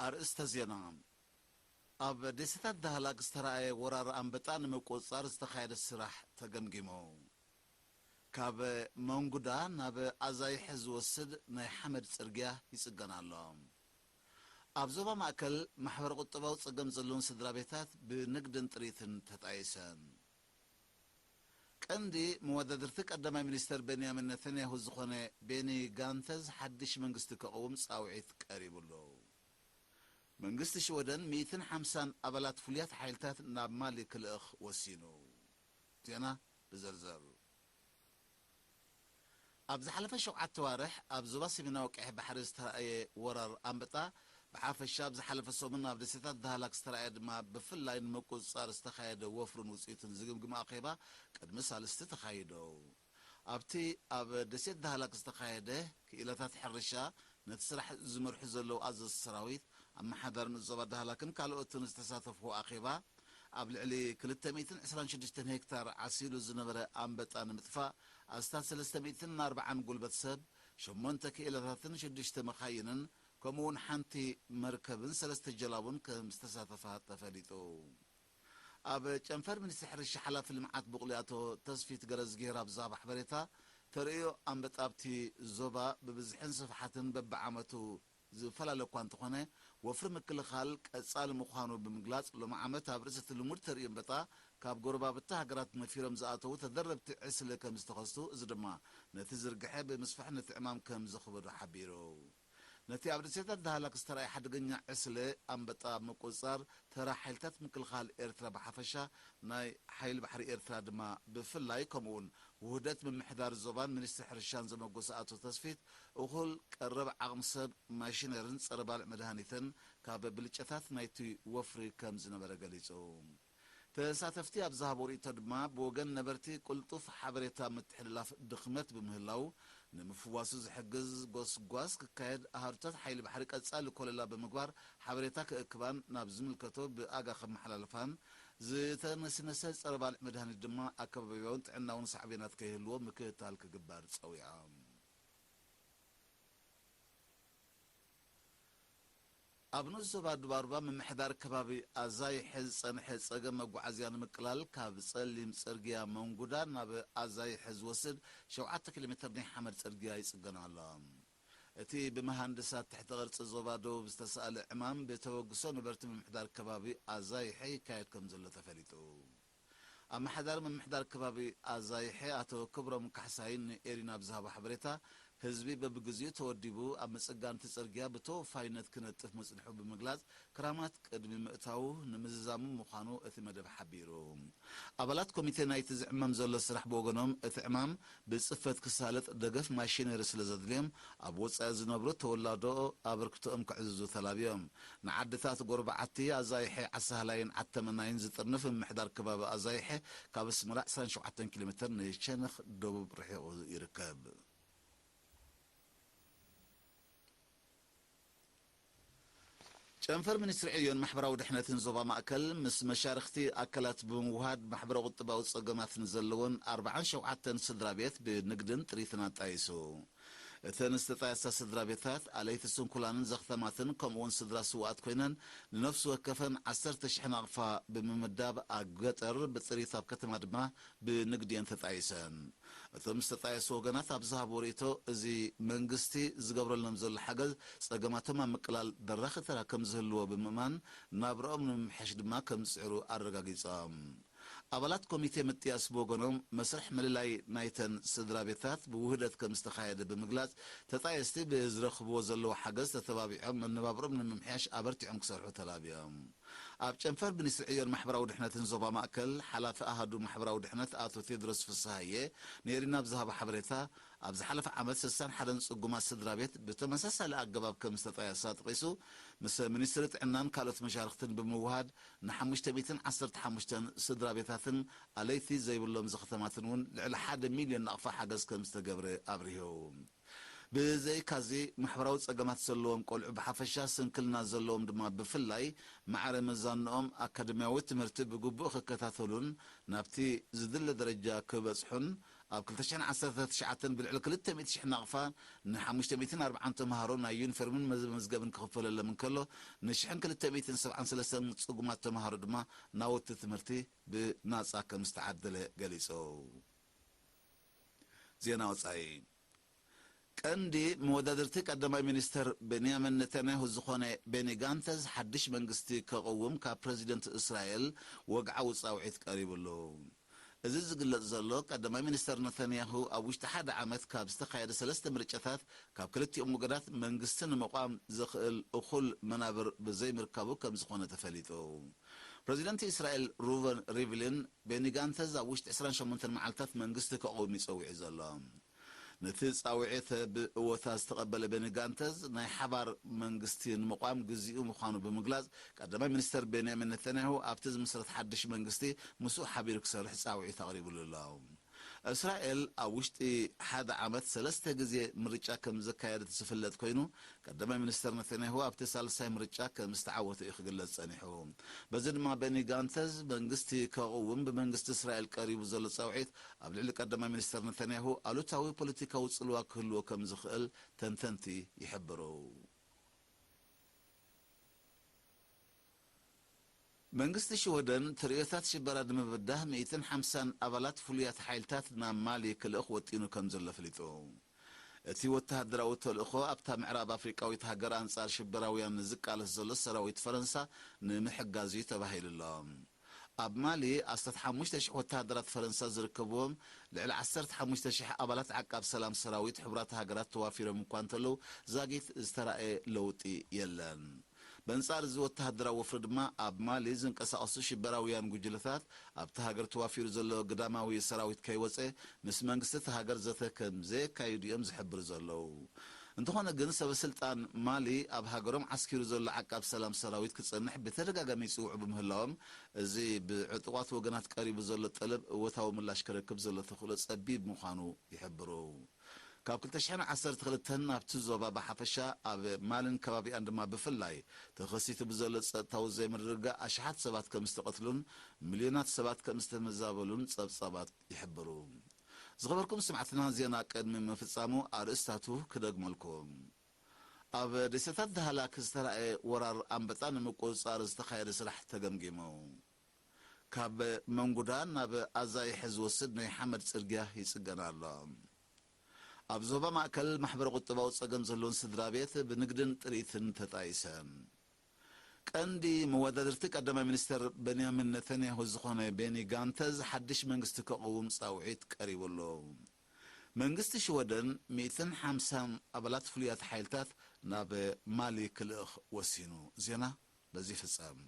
ኣርእስተ ዜና። ኣብ ደሴታት ዳህላክ ዝተራእየ ወራር ኣንበጣ ንምቁጽጻር ዝተኻየደ ስራሕ ተገምጊሙ። ካብ መንጉዳ ናብ ኣዛይሐ ዝወስድ ናይ ሓመድ ጽርግያ ይጽገን ኣሎ። ኣብ ዞባ ማእከል ማሕበረ ቁጠባዊ ጸገም ዘለውን ስድራ ቤታት ብንግድን ጥሪትን ተጣይሰን። ቀንዲ መወዳድርቲ ቀዳማይ ሚኒስተር ቤንያሚን ነተንያሁ ዝኾነ ቤኒ ጋንተዝ ሓድሽ መንግስቲ ከቕውም ጻውዒት ቀሪቡሉ። መንግስቲ ሽወደን ሚእትን ሓምሳን ኣባላት ፍሉያት ሓይልታት ናብ ማሊ ክልእኽ ወሲኑ። ዜና ብዝርዝር። ኣብ ዝሓለፈ ሸውዓተ ዋርሕ ኣብ ዞባ ሰሜናዊ ቀይሕ ባሕሪ ዝተራእየ ወራር ኣንበጣ፣ ብሓፈሻ ኣብ ዝሓለፈ ሰሙን ኣብ ደሴታት ዳህላክ ዝተራእየ ድማ ብፍላይ ንምቁጽጻር ዝተኻየደ ወፍርን ውጽኢቱን ዝግምግም ኣኼባ ቅድሚ ሳልስቲ ተኻይዱ። ኣብቲ ኣብ ደሴት ዳህላክ ዝተኻየደ ክኢላታት ሕርሻ ነቲ ስራሕ ዝመርሑ ዘለዉ ኣዘዝቲ ሰራዊት፣ ኣመሓዳሪ ንዞባ ዳህላክን ካልኦትን ዝተሳተፍዎ ኣኼባ፣ ኣብ ልዕሊ ክልተ ሚእትን ዕስራን ሽዱሽተን ሄክታር ዓሲሉ ዝነበረ ኣንበጣ ንምጥፋእ ኣስታት ሰለስተ ሚእትን ኣርብዓን ጉልበት ሰብ፣ ሸሞንተ ክኢላታትን ሽዱሽተ መኻይንን ከምኡ እውን ሓንቲ መርከብን ሰለስተ ጀላቡን ከም ዝተሳተፋ ተፈሊጡ። ኣብ ጨንፈር ሚኒስትሪ ሕርሻ ሓላፊ ልምዓት ቡቕሊ ኣቶ ተስፊት ገረዝጊሄር ኣብ ዝሃቦ ሓበሬታ፣ ተርእዮ ኣንበጣ ኣብቲ ዞባ ብብዝሕን ስፍሓትን በብዓመቱ ዝፈላለ እኳ እንተኾነ፣ ወፍሪ ምክልኻል ቀጻሊ ምዃኑ ብምግላጽ፣ ሎሚ ዓመት ኣብ ርእሲ እቲ ልሙድ ተርእዮ ኣንበጣ ካብ ጎረባብቲ ሃገራት ነፊሮም ዝኣተዉ ተደረብቲ ዕስለ ከም ዝተኸስቱ፣ እዚ ድማ ነቲ ዝርግሐ ብምስፋሕ ነቲ ዕማም ከም ዘኽበዶ ሓቢሩ። ነቲ ኣብ ደሴታት ዳህላክ ዝተራእየ ሓደገኛ ዕስለ ኣንበጣ ምቁጽጻር ተራ ሓይልታት ምክልኻል ኤርትራ ብሓፈሻ፣ ናይ ሓይሊ ባሕሪ ኤርትራ ድማ ብፍላይ፣ ከምኡውን ውህደት ምምሕዳር ዞባን ሚኒስትሪ ሕርሻን ዘመጎሰ ኣቶ ተስፊት፣ እኹል ቀረብ ዓቕሚ ሰብ፣ ማሽነርን ጸረ ባልዕ መድሃኒትን ካብ ብልጨታት ናይቲ ወፍሪ ከም ዝነበረ ገሊጹ። ተሳተፍቲ ኣብ ዝሃቦ ርእይቶ ድማ፣ ብወገን ነበርቲ ቅልጡፍ ሓበሬታ ምትሕልላፍ ድኽመት ብምህላው፣ ንምፍዋሱ ዝሕግዝ ጎስጓስ ክካየድ፣ ኣሃዱታት ሓይሊ ባሕሪ ቀጻሊ ኮለላ ብምግባር ሓበሬታ ክእክባን ናብ ዝምልከቶ ብኣጋ ከመሓላልፋን፣ ዝተነስነሰ ጸረ ባልዕ መድሃኒት ድማ ኣከባቢያውን ጥዕናውን ሳዕቤናት ከይህልዎ ምክትታል ክግበር ጸዊዖም። ኣብ ንኡስ ዞባ ዱባርባ ምምሕዳር ከባቢ ኣዛይሐ ዝጸንሐ ጸገም መጓዓዝያ ንምቅላል፣ ካብ ጸሊም ጽርግያ መንጉዳ ናብ ኣዛይሐ ዝወስድ ሸውዓተ ኪሎ ሜትር ናይ ሓመድ ጽርግያ ይጽገን ኣሎ። እቲ ብመሃንድሳት ትሕቲ ቅርጺ ዞባ ደቡብ ዝተሳእለ ዕማም ብተበግሶ ነበርቲ ምምሕዳር ከባቢ ኣዛይሐ ይካየድ ከም ዘሎ ተፈሊጡ። ኣመሓዳሪ ምምሕዳር ከባቢ ኣዛይሐ ኣቶ ክብሮም ካሕሳይ ንኤሪና ብዝሃቦ ሓበሬታ፣ ህዝቢ በብግዚኡ ተወዲቡ ኣብ ምጽጋን እቲ ጽርግያ ብተወፋይነት ክነጥፍ መጽንሑ ብምግላጽ፣ ክራማት ቅድሚ ምእታዉ ንምዝዛሙ ምዃኑ እቲ መደብ ሓቢሩ። ኣባላት ኮሚቴ ናይቲ ዝዕመም ዘሎ ስራሕ ብወገኖም፣ እቲ ዕማም ብጽፈት ክሳለጥ ደገፍ ማሽነሪ ስለ ዘድልዮም፣ ኣብ ወጻኢ ዝነብሩ ተወላዶ ኣበርክቶኦም ከዕዝዙ ተላብዮም። ንዓድታት ጎረባዓቲ ኣዛይሐ ዓሳህላይን ዓተመናይን ዝጥርንፍ ምምሕዳር ከባቢ ኣዛይሐ ካብ ኣስመራ ዕስራን ሸውዓተን ኪሎ ሜትር ንሸነኽ ደቡብ ርሒቑ ይርከብ። ጨንፈር ሚኒስትሪ ዕዮን ማሕበራዊ ድሕነትን ዞባ ማእከል ምስ መሻርኽቲ ኣካላት ብምውሃድ ማሕበረ ቁጠባዊ ጸገማት ንዘለወን ኣርባዓን ሸውዓተን ስድራ ቤት ብንግድን ጥሪትን ኣጣይሱ። እተን ዝተጣየሳ ስድራ ቤታት ኣለይቲ ስንኩላንን ዘኽተማትን ከምኡውን ስድራ ስውኣት ኮይነን ንነፍሲ ወከፈን ዓሰርተ ሽሕ ናቕፋ ብምምዳብ ኣብ ገጠር ብጥሪት ኣብ ከተማ ድማ ብንግዲ እየን ተጣይሰን። እቶም ዝተጣየሱ ወገናት ኣብ ዝሃብዎ ርእይቶ፣ እዚ መንግስቲ ዝገብረሎም ዘሎ ሓገዝ ጸገማቶም ኣብ ምቅላል ደራኺ ተራ ከም ዝህልዎ ብምእማን፣ ናብርኦም ንምምሕያሽ ድማ ከም ዝጽዕሩ ኣረጋጊጾም። ኣባላት ኮሚቴ ምጥያስ ብወገኖም፣ መስርሕ ምልላይ ናይተን ስድራ ቤታት ብውህደት ከም ዝተኻየደ ብምግላጽ፣ ተጣየስቲ ብዝረኽብዎ ዘለዉ ሓገዝ ተተባቢዖም መነባብሮም ንምምሕያሽ ኣበርቲዖም ክሰርሑ ተላብዮም። ኣብ ጨንፈር ሚኒስትሪ ዕዮን ማሕበራዊ ድሕነትን ዞባ ማእከል፣ ሓላፊ ኣሃዱ ማሕበራዊ ድሕነት ኣቶ ቴድሮስ ፍስሃየ፣ ነይሪና ብዝሃቦ ሓበሬታ፣ ኣብ ዝሓለፈ ዓመት ስሳን ሓደን ጽጉማት ስድራ ቤት ብተመሳሳሊ ኣገባብ ከም ዝተጣየሳ ጠቒሱ፣ ምስ ሚኒስትሪ ጥዕናን ካልኦት መሻርኽትን ብምውሃድ፣ ንሓሙሽተ ሚእትን ዓሰርተ ሓሙሽተን ስድራ ቤታትን ኣለይቲ ዘይብሎም ዘኽተማትን እውን ልዕሊ ሓደ ሚልዮን ናቕፋ ሓገዝ ከም ዝተገብረ ኣብሪሁ። ብዘይካዚ፣ ማሕበራዊ ጸገማት ዘለዎም ቆልዑ ብሓፈሻ፣ ስንክልና ዘለዎም ድማ ብፍላይ፣ ማዕረ መዛንኦም ኣካደምያዊ ትምህርቲ ብግቡእ ክከታተሉን ናብቲ ዝድለ ደረጃ ክበጽሑን ኣብ ክልተ ሽሕን ዓሰርተ ትሽዓተን ብልዕሊ ክልተ ሚእቲ ሽሕ ናቕፋ ንሓሙሽተ ሚእትን ኣርባዓን ተምሃሮ ናይ ዩኒፎርምን መዝ-፣ መዝገብን ክኽፈለሎም እንከሎ፣ ንሽሕን ክልተ ሚእትን ሰብዓን ሰለስተን ጽጉማት ተምሃሮ ድማ ናውቲ ትምህርቲ ብናጻ ከም ዝተዓደለ ገሊጹ። ዜና ወጻኢ። ቀንዲ መወዳድርቲ ቀዳማይ ሚኒስተር ቤንያሚን ነታንያሁ ዝኾነ ቤኒ ጋንተዝ ሓድሽ መንግስቲ ከቕውም ካብ ፕረዚደንት እስራኤል ወግዓዊ ጻውዒት ቀሪብሉ። እዚ ዝግለጽ ዘሎ፣ ቀዳማይ ሚኒስተር ነታንያሁ ኣብ ውሽጢ ሓደ ዓመት ካብ ዝተኻየደ ሰለስተ ምርጫታት ካብ ክልቲኦም ወገናት መንግስቲ ንምቋም ዘኽእል እኹል መናብር ብዘይምርካቡ ከም ዝኾነ ተፈሊጡ። ፕረዚደንት እስራኤል ሩቨን ሪቭሊን ቤኒ ጋንተዝ ኣብ ውሽጢ ዕስራን ሸሞንተን መዓልታት መንግስቲ ከቕውም እዩ ጸዊዑ ዘሎ። ነቲ ጻውዒት ብእወታ ዝተቐበለ ቤኒ ጋንተዝ፣ ናይ ሓባር መንግስቲ ንምቋም ግዚኡ ምዃኑ ብምግላጽ፣ ቀዳማይ ሚኒስተር ቤንያሚን ነታንያሁ ኣብቲ ዝምስረት ሓድሽ መንግስቲ ምስኡ ሓቢሩ ክሰርሕ ጻውዒት ኣቕሪብሉ ኣሎ። እስራኤል ኣብ ውሽጢ ሓደ ዓመት ሰለስተ ግዜ ምርጫ ከም ዘካየደት ዝፍለጥ ኮይኑ፣ ቀዳማይ ሚኒስተር ነታንያሁ ኣብቲ ሳልሳይ ምርጫ ከም ዝተዓወተ እዩ ክግለጽ ጸኒሑ። በዚ ድማ ቤኒ ጋንተዝ መንግስቲ ከቕውም ብመንግስቲ እስራኤል ቀሪቡ ዘሎ ጻውዒት ኣብ ልዕሊ ቀዳማይ ሚኒስተር ነታንያሁ ኣሉታዊ ፖለቲካዊ ጽልዋ ክህልዎ ከም ዝኽእል ተንተንቲ ይሕብሩ። መንግስቲ ሽወደን ትርእዮታት ሽበራ ንምብዳህ ሚእትን ሓምሳን ኣባላት ፍሉያት ሓይልታት ናብ ማሊ ክልእኽ ወጢኑ ከም ዘሎ ኣፍሊጡ። እቲ ወተሃደራዊ ተልእኾ ኣብታ ምዕራብ ኣፍሪቃዊት ሃገር ኣንጻር ሽበራውያን ንዝቃለስ ዘሎ ሰራዊት ፈረንሳ ንምሕጋዝ እዩ ተባሂሉ ኣሎ። ኣብ ማሊ ኣስታት ሓሙሽተ ሽሕ ወተሃደራት ፈረንሳ ዝርከብዎም ልዕሊ ዓሰርተ ሓሙሽተ ሽሕ ኣባላት ዓቃብ ሰላም ሰራዊት ሕቡራት ሃገራት ተዋፊሮም እኳ እንተለዉ፣ ዛጊት ዝተራእየ ለውጢ የለን። በንጻር እዚ ወተሃደራዊ ወፍሪ ድማ፣ ኣብ ማሊ ዝንቀሳቐሱ ሽበራውያን ጉጅለታት ኣብቲ ሃገር ተዋፊሩ ዘሎ ግዳማዊ ሰራዊት ከይወጸ ምስ መንግስቲ እቲ ሃገር ዘተ ከም ዘየካይዱ እዮም ዝሕብሩ ዘለዉ። እንተኾነ ግን፣ ሰበ ስልጣን ማሊ ኣብ ሃገሮም ዓስኪሩ ዘሎ ዓቃብ ሰላም ሰራዊት ክጸንሕ ብተደጋጋሚ ይጽውዑ ብምህላዎም፣ እዚ ብዕጡቓት ወገናት ቀሪቡ ዘሎ ጠለብ እወታዊ ምላሽ ክረክብ ዘሎ ተኽእሎ ጸቢብ ምዃኑ ይሕብሩ። ካብ ክልተ ሽሕን ዓሰርተ ክልተን ናብቲ ዞባ ብሓፈሻ፣ ኣብ ማልን ከባቢኣን ድማ ብፍላይ፣ ተኸሲቱ ብዘሎ ጸጥታዊ ዘይምርግጋእ ኣሽሓት ሰባት ከም ዝተቐትሉን ሚልዮናት ሰባት ከም ዝተመዛበሉን ጸብጻባት ይሕብሩ። ዝኸበርኩም ሰማዕትና፣ ዜና ቅድሚ ምፍጻሙ ኣርእስታቱ ክደግመልኩም። ኣብ ደሴታት ዳህላክ ዝተራእየ ወራር ኣንበጣ ንምቁጽጻር ዝተኻየደ ስራሕ ተገምጊሙ። ካብ መንጉዳ ናብ ኣዛይሕ ዝወስድ ናይ ሓመድ ጽርግያ ይጽገን ኣሎ። ኣብ ዞባ ማእከል ማሕበረ ቁጠባዊ ጸገም ዘለዎን ስድራ ቤት ብንግድን ጥሪትን ተጣይሰን። ቀንዲ መወዳድርቲ ቀዳማይ ሚኒስተር ቤንያሚን ነተንያሁ ዝኾነ ቤኒ ጋንተዝ ሓድሽ መንግስቲ ከቕውም ጻውዒት ቀሪቡ ኣሎ። መንግስቲ ሽወደን ሚእትን ሓምሳን ኣባላት ፍሉያት ሓይልታት ናብ ማሊ ክልእኽ ወሲኑ። ዜና በዚ ይፍጸም።